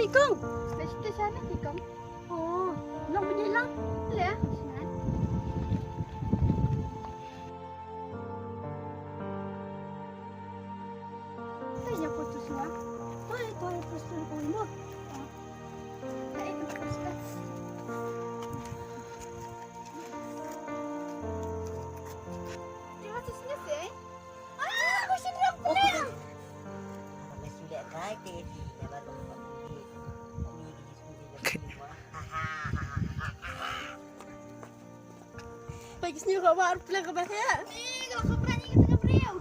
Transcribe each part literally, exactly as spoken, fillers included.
Kong, leit sha station ki kong. Oh, long bini lang. Le, shnat. Kaya ko tu sua. Toi, toi, ko tu ko mo. Ai, ko tu sua. Terima kasih, eh. Ah, ko shin rap pula. Pagi sini kau bawa pula ke bahaya. Ni kalau kau berani kata kau beriau.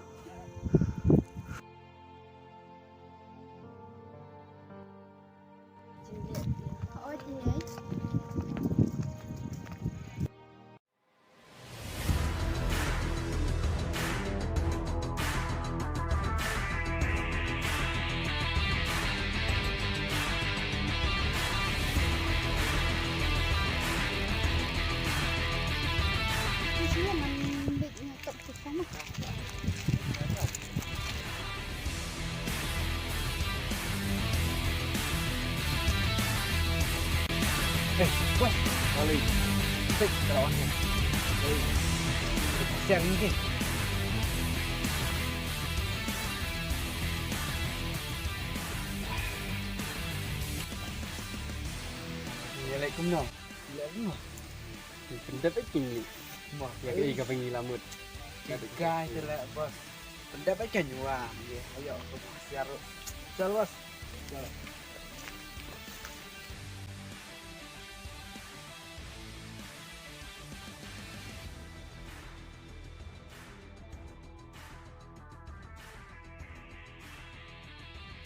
Oh, dia. Eh, wah, kali. Tik, kalau ni. Kali. Siang ni. Assalamualaikum no. Assalamualaikum. Pyndep ïa ki ngi. Mo, ïa ka, ïa ka pyngi lamut. Ka dei ka, te la, bos. Pyndep ïa ka nyuwa. Ïa, ayo, aku mau siar. Chal, bos. Chal.